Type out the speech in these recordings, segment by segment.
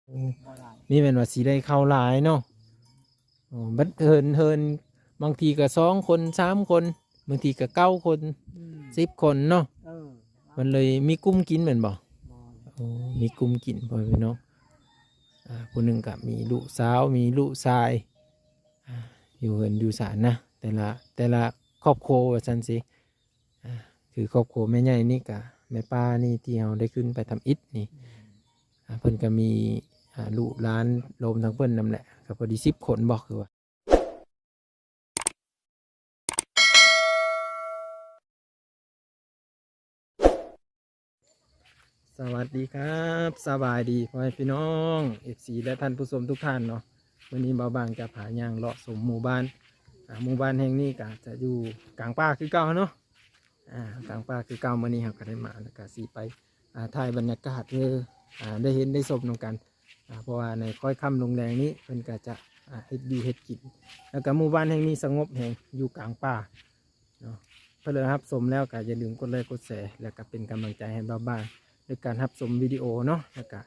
ໂອ້ ບໍ່ໄດ້ ນີ້ແມ່ນວ່າຊິໄດ້ເຂົ້າຫຼາຍເນາະ. ໂອ້ ບັດເຮືອນ ເຮືອນ ບາງທີກໍສອງຄົນ ສາມຄົນ ບາງທີກໍເກົ້າຄົນ ອືມ ສິບຄົນເນາະ. ເອີ ມັນເລີຍມີກຸ່ມກິນແມ່ນບໍ່? ບໍ່ ໂອ້ ມີກຸ່ມກິນ ພໍ່ແມ່ພີ່ນ້ອງ. ອ່າ ຜູ້ໜຶ່ງກໍມີລູກສາວ ມີລູກຊາຍ ອ່າ ຢູ່ເຮືອນຢູ່ຊານນະ ແຕ່ລະ ແຕ່ລະຄອບຄົວວ່າຊັ້ນຊິ. ອ່າ ຄືຄອບຄົວແມ່ໃຫຍ່ນີ້ກະ ແມ່ປ້ານີ້ທີ່ເຮົາໄດ້ຂຶ້ນໄປທຳອິດນີ້ ອືມ ອ່າ ເພິ່ນກະມີ ອ່າ ລູກຫຼານລວມທັງເພິ່ນນຳແຫຼະ ກະພໍດີສິບຄົນບໍ ຄືວ່າ. ສະຫວັດດີຄັບ ສະບາຍດີພໍ່ແມ່ພີ່ນ້ອງ ເອັຟຊີ ແລະ ທ່ານຜູ້ຊົມທຸກທ່ານເນາະ. ມື້ນີ້ບ່າວບາງຈະພາຍ່າງເລາະຊົມໝູ່ບ້ານ ອ່າ ໝູ່ບ້ານແຫ່ງນີ້ກະຈະຢູ່ກາງປ່າຄືເກົ່າເນາະ ອ່າ ກາງປ່າຄືເກົ່າ. ມື້ນີ້ເຮົາກະໄດ້ມາ ແລ້ວກະຊິໄປ ອ່າ ຖ່າຍບັນຍາກາດໃຫ້ ອ່າ ໄດ້ເຫັນໄດ້ຊົມນຳກັນ ອ່າ ເພາະວ່າໃນຄ້ອຍຄ່ຳລົງແລງນີ້ເພິ່ນກະຈະ ອ່າ ເຮັດຢູ່ເຮັດກິນ ແລ້ວກະໝູ່ບ້ານແຫ່ງນີ້ສະຫງົບແຮງ ຢູ່ກາງປ່າ ເນາະ. ເພື່ອຮັບຊົມແລ້ວກໍຢ່າລືມກົດໄລກົດແຊ ແລ້ວກໍເປັນກຳລັງໃຈໃຫ້ບ່າວບາງ ໂດຍການຮັບຊົມວິດີໂອເນາະ ແລ້ວກໍ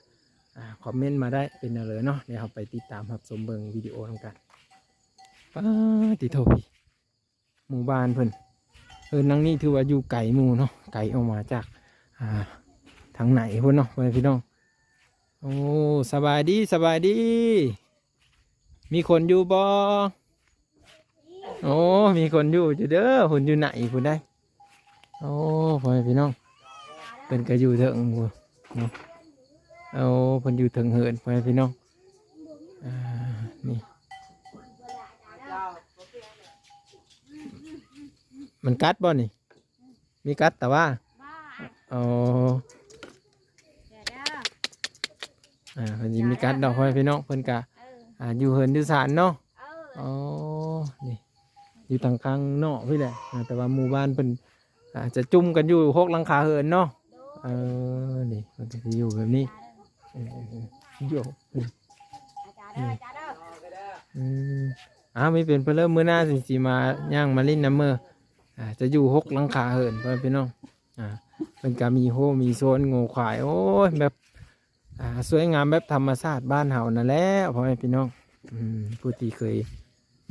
ອ່າ ຄອມເມັນມາໄດ້ເປັນແນວໃດເນາະ. ດຽວເຮົາໄປຕິດຕາມຮັບຊົມເບິ່ງວິດີໂອນຳກັນ. ປາດ ຕິໂທ ພີ່ ໝູ່ບ້ານເພິ່ນ ເອີ ຫຼັງນີ້ຖືວ່າຢູ່ໄກໝູ່ເນາະ ໄກອອກມາຈາກ ອ່າ ທາງໃນພຸ້ນເນາະ ພໍ່ແມ່ພີ່ນ້ອງ. ໂອ້ ສະບາຍດີ ສະບາຍດີ ມີຄົນຢູ່ບໍ່? ໂອ້ ມີຄົນຢູ່ຢູ່ເດີ ພຸ້ນຢູ່ໃນພຸ້ນໃດ໋. ໂອ້ ພໍ່ແມ່ພີ່ນ້ອງ ເພິ່ນກໍຢູ່ເທິງພຸ້ນເນາະ. ໂອ້ ເພິ່ນຢູ່ເທິງເຮືອນ ພໍ່ແມ່ພີ່ນ້ອງ. ອ່າ ນີ້ ມັນກັດບໍ່ນີ້? ມີກັດຕະຫວ່າ? ບໍ່. ອໍ ດຽວເດີ ອ່າ ເພິ່ນຊິມີກັດດອກ ພໍ່ແມ່ພີ່ນ້ອງ. ເພິ່ນກະ ເອີ ອ່າ ຢູ່ເຮືອນຢູ່ຊານເນາະ. ເອີ ອໍ ນີ້ ຢູ່ທາງຂ້າງນອກພີ້ແຫຼະ ອ່າ ແຕ່ວ່າໝູ່ບ້ານເພິ່ນ ອ່າ ຈະຈຸ່ມກັນຢູ່ຫົກຫຼັງຄາເຮືອນເນາະ. ໂດຍ ເອີ ນີ້ເພິ່ນກະຊິຢູ່ແບບນີ້. ເອີ ເອີ ເອີ ໂຢ ອືມ ອາຈານເດີ ອືມ ອາຈານເດີ ອືມ ອ້າວ ມີເປັນເພິ່ນເລີຍ ມື້ໜ້າຊິ ຊິມາຍ່າງມາຫຼິ້ນນຳເມີ. ອ່າ ຈະຢູ່ຫົກຫຼັງຄາເຮືອນ ພໍ່ແມ່ພີ່ນ້ອງ. ອ່າ ເພິ່ນກະມີໂຮ ມີສວນງົວຄວາຍ ໂອ້ຍ ແບບ ອ່າ ສວຍງາມແບບທຳມະຊາດບ້ານເຮົານັ້ນແຫຼະ ພໍ່ແມ່ພີ່ນ້ອງ. ອືມ ຜູ້ທີ່ເຄີຍ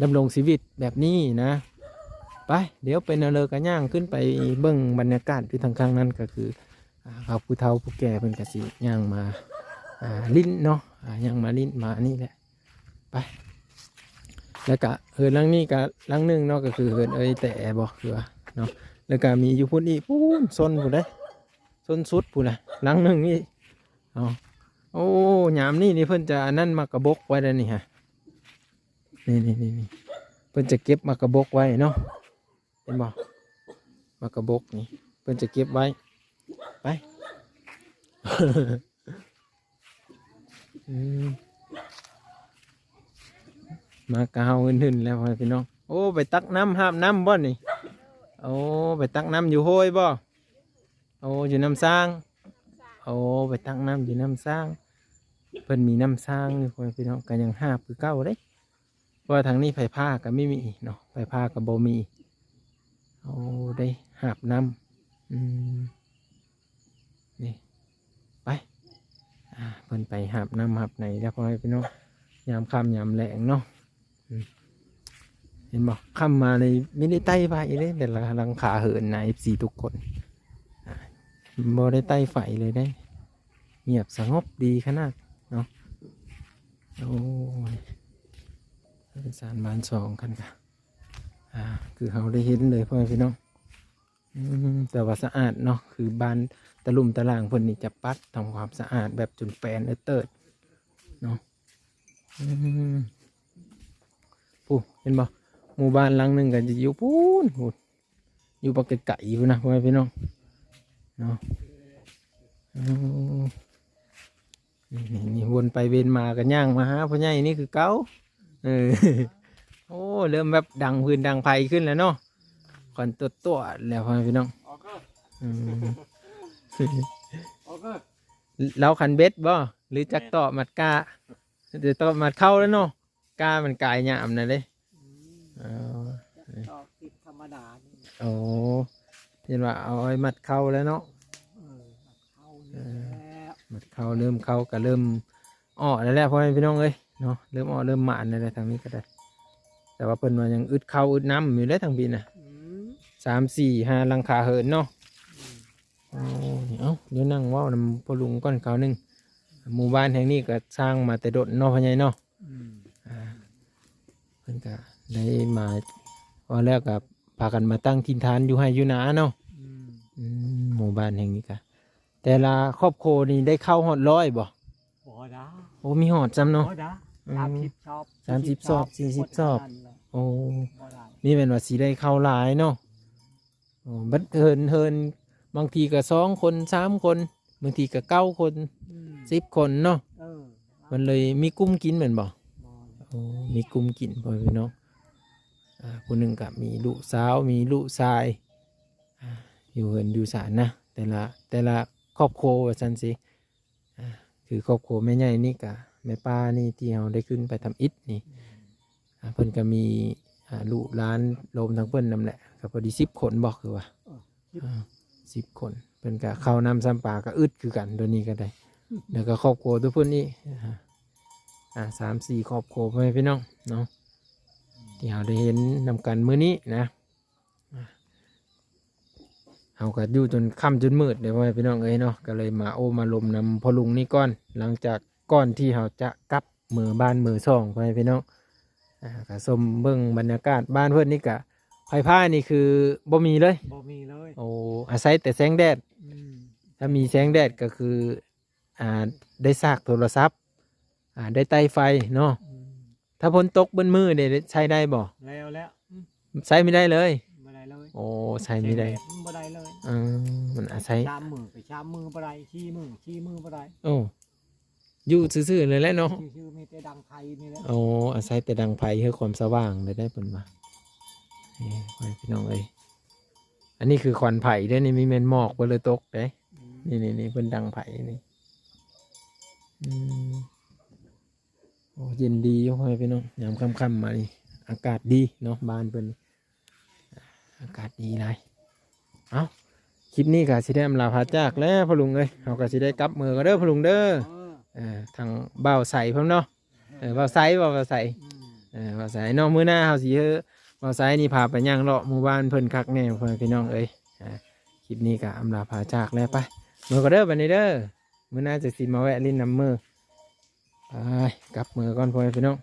ດຳລົງຊີວິດແບບນີ້ນະ. ໄປ ດຽວໄປນະເລີກະຍ່າງຂຶ້ນໄປເບິ່ງບັນຍາກາດຢູ່ທາງຂ້າງນັ້ນ ກະຄື ອ່າ ເຂົາຜູ້ເຖົ້າຜູ້ແກ່ເພິ່ນກະຊິຍ່າງມາ ອ່າ ຫຼິ້ນເນາະ ອ່າ ຍ່າງມາຫຼິ້ນມາອັນນີ້ແຫຼະ. ໄປ ແລ້ວກະເຮືອນຫຼັງນີ້ກະຫຼັງໜຶ່ງເນາະ ກະຄືເຮືອນເອື້ອຍແຕບໍ ຄືວ່າເນາະ. ແລ້ວກະມີຢູ່ພຸ້ນອີກ ພຸ້ນ ຊົນພຸ້ນເດ້ ຊົນສຸດພຸ້ນນະ ຫຼັງໜຶ່ງນີ້. ເອົາ ໂອ້ ຍາມນີ້ນີ້ເພິ່ນຈະອັນນັ້ນ ໝາກກະບົກໄວ້ແລ້ວນີ້ຮະ ນີ້ໆໆ ເພິ່ນຈະເກັບໝາກກະບົກໄວ້ເນາະ. ເຫັນບໍ່ ໝາກກະບົກນີ້ ເພິ່ນຈະເກັບໄວ້. ໄປ ອືມ ມາກະເຫົ່າຫຶ່ນໆແລ້ວ ພໍ່ແມ່ພີ່ນ້ອງ. ໂອ້ ໄປຕັກນ້ຳ ຫາບນ້ຳບໍ່ນີ້? ໂອ້ ໄປຕັກນ້ຳຢູ່ຫ້ວຍບໍ່? ໂອ້ ຢູ່ນ້ຳສ້າງ. ໂອ້ ໄປຕັກນ້ຳຢູ່ນ້ຳສ້າງ ເພິ່ນມີນ້ຳສ້າງຢູ່ ພໍ່ແມ່ພີ່ນ້ອງ ກະຍັງຫາບຄືເກົ່າເດ້. ເພາະວ່າທາງນີ້ໄຟຟ້າກໍບໍ່ມີເນາະ ໄຟຟ້າກໍບໍ່ມີ. ໂອ້ ໄດ້ຫາບນ້ຳ ອືມ ນີ້ ໄປ ອ່າ ເພິ່ນໄປຫາບນ້ຳຫາບໃນແລ້ວ ພໍ່ແມ່ພີ່ນ້ອງ ຍາມຄ່ຳຍາມແລງເນາະ. ອືມ ເຫັນບໍ່ ຄ່ຳມານີ້ມີແຕ່ໄຕ້ໄຟເດ້ ແຕ່ລະຫຼັງຄາເຮືອນນະ ເອັຟຊີ ທຸກຄົນ ອ່າ ບໍ່ໄດ້ໄຕ້ໄຟເລີຍເດ້. ງຽບສະຫງົບດີຂະໜາດເນາະ. ໂອ້ຍ ເປັນຊານບ້ານຊ່ອງກັນກະ ອ່າ ຄືເຮົາໄດ້ເຫັນເລີຍ ພໍ່ແມ່ພີ່ນ້ອງ. ອືມ ແຕ່ວ່າສະອາດເນາະ ຄືບ້ານຕະລຸ່ມຕະລ່າງເພິ່ນນີ້ຈະປັດທຳຄວາມສະອາດແບບຈົນແປນເອີດເຕີດເນາະ. ອືມ ຜູ້ ເຫັນບໍ່ ໝູ່ບ້ານຫຼັງໜຶ່ງກໍຈະຢູ່ພຸ້ນ ພຸ້ນ ຢູ່ບັກໄກໆພຸ້ນນະ ພໍ່ແມ່ພີ່ນ້ອງເນາະ. ໂອ້ ນີ້ໆໆ ວົນໄປເວັນມາກໍຍ່າງມາຫາພໍ່ໃຫຍ່ນີ້ຄືເກົ່າ. ເອີ ໂອ້ ເລີ່ມແບບດັງຟືນດັງໄຟຂຶ້ນແລ້ວເນາະ ຄວັນຕົວໆແລ້ວ ພໍ່ແມ່ພີ່ນ້ອງ. ອືມ ລາວຂັນເບັດບໍ່ ຫຼືຈັກເຕາະມັດກ້າ ເອີ ເຕາະມັດເຂົ້າແລ້ວເນາະ. ກ້າມັນກາຍຍາມນັ້ນເດ້. ອືມ ເອີ ດອກຕິດທຳມະດານີ້. ໂອ້ ເຫັນວ່າເອົາໄວ້ມັດເຂົ້າແລ້ວເນາະ. ເອີ ມັດເຂົ້າ ເອີ ນີ້ແຫຼະ ມັດເຂົ້າ ເລີ່ມເຂົ້າກໍເລີ່ມ ອອກແລ້ວແຫຼະ ພໍ່ແມ່ພີ່ນ້ອງເອີຍເນາະ ເລີ່ມອອກເລີ່ມໝານແລ້ວແຫຼະ ທາງນີ້ກໍໄດ້ ແຕ່ວ່າເພິ່ນວ່າຍັງອຶດເຂົ້າອຶດນ້ຳຢູ່ເດ້ ທາງພີ້ນະ ອືມ ສາມ ສີ່ ຫ້າ ຫຼັງຄາເຮືອນເນາະ ອືມ ໂອ້ ເອົ້າ ດຽວນັ່ງເວົ້ານຳພໍ່ລຸງກ່ອນຄາວໜຶ່ງ ໝູ່ບ້ານແຫ່ງນີ້ກໍສ້າງມາແຕ່ດົນເນາະ ພໍ່ໃຫຍ່ເນາະ ອືມ ອ່າ ເພິ່ນກໍໄດ້ມາ ວ່າແລ້ວກໍພາກັນມາຕັ້ງຖິ່ນຖານຢູ່ໄຮ່ຢູ່ນາເນາະ ອືມ ອືມ ໝູ່ບ້ານແຫ່ງນີ້ກໍ ແຕ່ລະຄອບຄົວນີ້ໄດ້ເຂົ້າຮອດຮ້ອຍບໍ່? ບໍ່ດາ ໂອ້ ມີຮອດຊ້ຳເນາະ ບໍ່ດາ ອືມ ສາມສິບຊອບ ສາມສິບຊອບ ສີ່ສິບຊອບ ສີ່ສິບຊອບ ໂອ້ ບໍ່ໄດ້ ນີ້ແມ່ນວ່າຊິໄດ້ເຂົ້າຫຼາຍເນາະ ໂອ້ ບັດເຮືອນ ເຮືອນ ບາງທີກໍສອງຄົນ ສາມຄົນ ບາງທີກໍເກົ້າຄົນ ອືມ ສິບຄົນເນາະ ເອີ ມັນເລີຍມີກຸ່ມກິນແມ່ນບໍ່? ບໍ່ ໂອ້ ມີກຸ່ມກິນ ພໍ່ແມ່ພີ່ນ້ອງ ອ່າ ຜູ້ໜຶ່ງກໍມີລູກສາວ ມີລູກຊາຍ ອ່າ ຢູ່ເຮືອນຢູ່ຊານນະ ແຕ່ລະ ແຕ່ລະຄອບຄົວວ່າຊັ້ນຊິ ອ່າ ຄືຄອບຄົວແມ່ໃຫຍ່ນີ້ກະ ແມ່ປ້ານີ້ທີ່ເຮົາໄດ້ຂຶ້ນໄປທຳອິດນີ້ ອືມ ອ່າ ເພິ່ນກະມີ ອ່າ ລູກຫຼານລວມທັງເພິ່ນນຳແຫຼະ ກະພໍດີສິບຄົນບໍ ຄືວ່າ ເອີ ສິບ ອ່າ ສິບຄົນ ເພິ່ນກະເຂົ້ານ້ຳຊ້ຳປາກະອຶດຄືກັນ ໂຕນີ້ກະໄດ້ ອືມ ແລ້ວກະຄອບຄົວໂຕເພິ່ນອີກ ອ່າ ອ່າ ສາມສີ່ຄອບຄົວ ພໍ່ແມ່ພີ່ນ້ອງເນາະ ທີ່ເຮົາໄດ້ເຫັນນຳກັນມື້ນີ້ນະ. ເຮົາກໍຢູ່ຈົນຄ່ຳຈົນມືດເດ້ ພໍ່ແມ່ພີ່ນ້ອງເອີຍເນາະ ກໍເລີຍມາໂອ້ມາລົມນຳພໍ່ລຸງນີ້ກ່ອນ ຫຼັງຈາກກ່ອນທີ່ເຮົາຈະກັບເມືອບ້ານເມືອຊ່ອງ ພໍ່ແມ່ພີ່ນ້ອງ ອ່າ ກໍຊົມເບິ່ງບັນຍາກາດບ້ານເພິ່ນນີ້ ກໍໄຟຟ້ານີ້ຄືບໍ່ມີເລີຍ ບໍ່ມີເລີຍ ໂອ້ ອາໄສແຕ່ແສງແດດ ອືມ ຖ້າມີແສງແດດກໍຄື ອ່າ ໄດ້ຊາກໂທລະສັບ ອ່າ ໄດ້ໄຕ້ໄຟເນາະ ອືມ ຖ້າຝົນຕົກເບິດມື້ນີ້ໃຊ້ໄດ້ບໍ່? ແລ້ວແລ້ວ ອືມ ໃຊ້ບໍ່ໄດ້ເລີຍ ບໍ່ໄດ້ເລີຍ ໂອ້ ໃຊ້ບໍ່ໄດ້ ໃຊ້ແບບມັນບໍ່ໄດ້ເລີຍ ເອີ ມັນອາໄສ ສາມມື້ໄປສາມມື້ບໍ່ໄດ້ ສີ່ມື້ສີ່ມື້ບໍ່ໄດ້ ໂອ້ ຢູ່ຊື່ໆ ນີ້ແຫຼະເນາະ ຊື່ໆ ມີແຕ່ດັງໄຟນີ້ແຫຼະ ໂອ້ ອາໄສແຕ່ດັງໄຟເພື່ອຄວາມສະຫວ່າງໄດ້ ໄດ້ເພິ່ນວ່າ ເອີ ພໍ່ແມ່ພີ່ນ້ອງເອີຍ ອັນນີ້ຄືຄວັນໄຟເດ້ ນີ້ມີແມ່ນໝອກເພິ່ນເລີຍຕົກເດ້ ອືມ ນີ້ໆ ເພິ່ນດັງໄຟນີ້ ອືມ ໂອ້ ເຢັນດີຢູ່ ພໍ່ແມ່ພີ່ນ້ອງ ຍາມຄ່ຳໆ ມານີ້ ອາກາດດີເນາະ ບ້ານເພິ່ນ ອາກາດດີຫຼາຍ ເອົ້າ ຄລິບນີ້ກໍຊິໄດ້ອຳລາພາຈາກແລ້ວພໍ່ລຸງເອີຍ ເຮົາກໍຊິໄດ້ກັບເມືອກັນເດີພໍ່ລຸງເດີ ເອີ ເອີ ທາງບ່າວໄຊພ້ອມເນາະ ເອີ ບ່າວໄຊ ບ່າວໄຊ ອືມ ເອີ ບ່າວໄຊເນາະ ມື້ໜ້າເຮົາຊິໃຫ້ບ່າວໄຊນີ້ພາໄປຍ່າງເລາະໝູ່ບ້ານເພິ່ນຄັກແນ່ ພໍ່ແມ່ພີ່ນ້ອງເອີຍ ອ່າ ຄລິບນີ້ກໍອຳລາພາຈາກແລ້ວ ໄປ ເມືອກັນເດີບັດນີ້ເດີ ມື້ໜ້າຈະຊິມາແວະຫຼິ້ນນຳເມືອ ໄປ ກັບເມືອກ່ອນ ພໍ່ແມ່ພີ່ນ້ອງ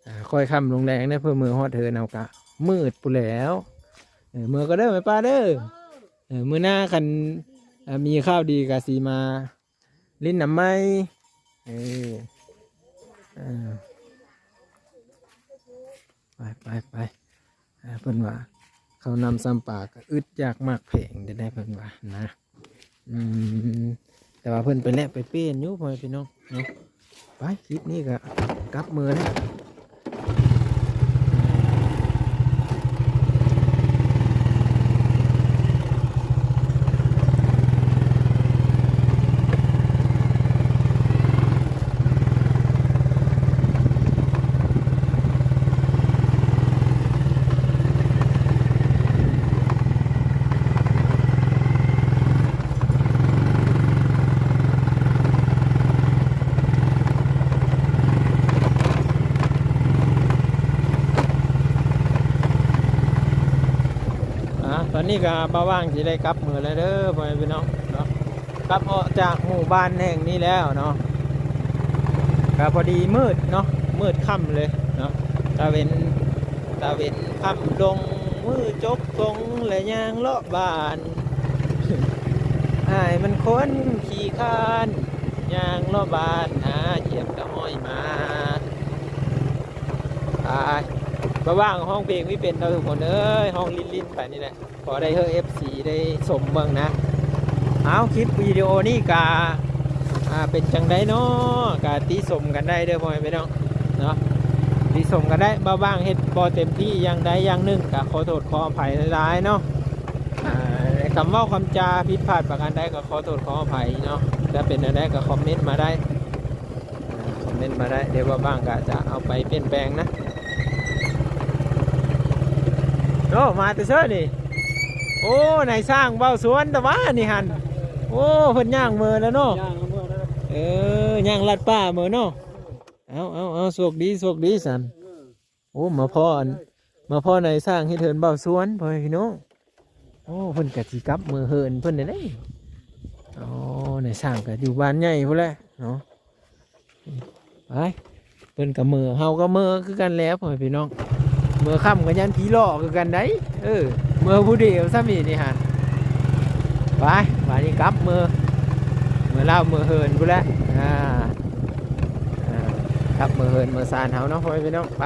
ອ່າ ຄ່ອຍຄ່ຳລົງແລງເດີ ເພື່ອເມືອຮອດເຮືອນເຮົາກະມືດພຸ້ນແຫຼ້ວ ເອີ ເມືອກັນເດີແມ່ປ້າເດີ ເອີ ມື້ໜ້າຄັນ ອ່າ ມີຂ່າວດີກະຊິມາຫຼິ້ນນຳໃໝ່ ເອີ ເອີ ໄປ ໄປ ໄປ ອ່າ ເພິ່ນວ່າເຂົ້ານ້ຳຊ້ຳປາກໍອຶດຢາກໝາກແພງໄດ້ ເພິ່ນວ່ານະ ອືມ ແຕ່ວ່າເພິ່ນໄປແລະໄປເປນຢູ່ ພໍ່ແມ່ພີ່ນ້ອງເນາະ ໄປ ຄລິບນີ້ກໍກັບເມືອແລ້ວ. ອ່າ ຕອນນີ້ກໍບ່າວຫວ່າງຊິໄດ້ກັບເມືອແລ້ວເດີ ພໍ່ແມ່ພີ່ນ້ອງເນາະ ກັບອອກຈາກໝູ່ບ້ານແຫ່ງນີ້ແລ້ວເນາະ ກໍພໍດີມືດເນາະ ມືດຄ່ຳເລີຍເນາະ ຕາເວັນ ຕາເວັນຄ່ຳລົງ ມືຈົກຊົງ ແລະ ຍ່າງເລາະບ້ານ ອ້າຍມັນຄົນຂີ້ຄ້ານ ຍ່າງເລາະບ້ານ ຫາຢ້ຽມຕາຫ້ອຍມາ ອ້າຍ ບ່າວຫວ່າງຮ້ອງເພງບໍ່ເປັນເນາະທຸກຄົນເອີຍ ຮ້ອງຫຼິ້ນໆ ໄປນີ້ແຫຼະ ພໍໄດ້ໃຫ້ເອັຟຊີໄດ້ຊົມເບິ່ງນະ ເອົາ ຄລິບວິດີໂອນີ້ກະ ອ່າ ເປັນຈັ່ງໃດເນາະ ກະຕິຊົມກັນໄດ້ເດີພໍ່ແມ່ພີ່ນ້ອງເນາະ ຕິຊົມກັນໄດ້ ບ່າວຫວ່າງເຮັດບໍ່ເຕັມທີ່ຢ່າງໃດຢ່າງໜຶ່ງ ກະຂໍໂທດຂໍອະໄພຫຼາຍໆ ເນາະ ອ່າ ຄຳເວົ້າຄຳຈາຜິດພາດປະການໃດ ກໍຂໍໂທດຂໍອະໄພເນາະ ຈະເປັນແນວໃດກໍຄອມເມັນມາໄດ້ ອ່າ ຄອມເມັນມາໄດ້ ດຽວບ່າວຫວ່າງກະຈະເອົາໄປປ່ຽນແປງນະ ໂອ້ ມາແຕ່ເຊີນີ້ ໂອ້ ນາຍຊ່າງເວົ້າສວນແຕ່ວ່ານີ້ຫັ້ນ ໂອ້ ເພິ່ນຍ່າງເມີແລ້ວເນາະ ຍ່າງເມືອແລ້ວ ເອີ ຍ່າງລັດປ່າເມີເນາະ. ເອົາ ເອົາ ເອົາ ໂຊກດີ ໂຊກດີຊັ້ນ. ໂອ້ ມາພໍ້ອັນ ມາພໍ້ນາຍຊ່າງເຮັດເຮືອນບ່າວສວນ ພໍ່ແມ່ພີ່ນ້ອງ. ໂອ້ ເພິ່ນກະຊິກັບເມືອເຮືອນເພິ່ນແລ້ວເດ້. ອໍ ນາຍຊ່າງກະຢູ່ບ້ານໃຫຍ່ພຸ້ນແຫຼະເນາະ. ໄປ ເພິ່ນກະເມືອ ເຮົາກະເມືອຄືກັນແຫຼະ ພໍ່ແມ່ພີ່ນ້ອງ. ເມືອຄ່ຳກະຢ້ານຜີຫຼອກຄືກັນໄດ໋. ເອີ ເມືອຜູ້ດຽວຊ້ຳນີ້ນີ້ຫັ້ນ. ໄປ ບາດນີ້ກັບເມືອ ເມືອລາວເມືອເຮືອນພຸ້ນແຫຼະ. ອ່າ ອ່າ ກັບເມືອເຮືອນເມືອຊານເຮົາເນາະ ພໍ່ແມ່ພີ່ນ້ອງ. ໄປ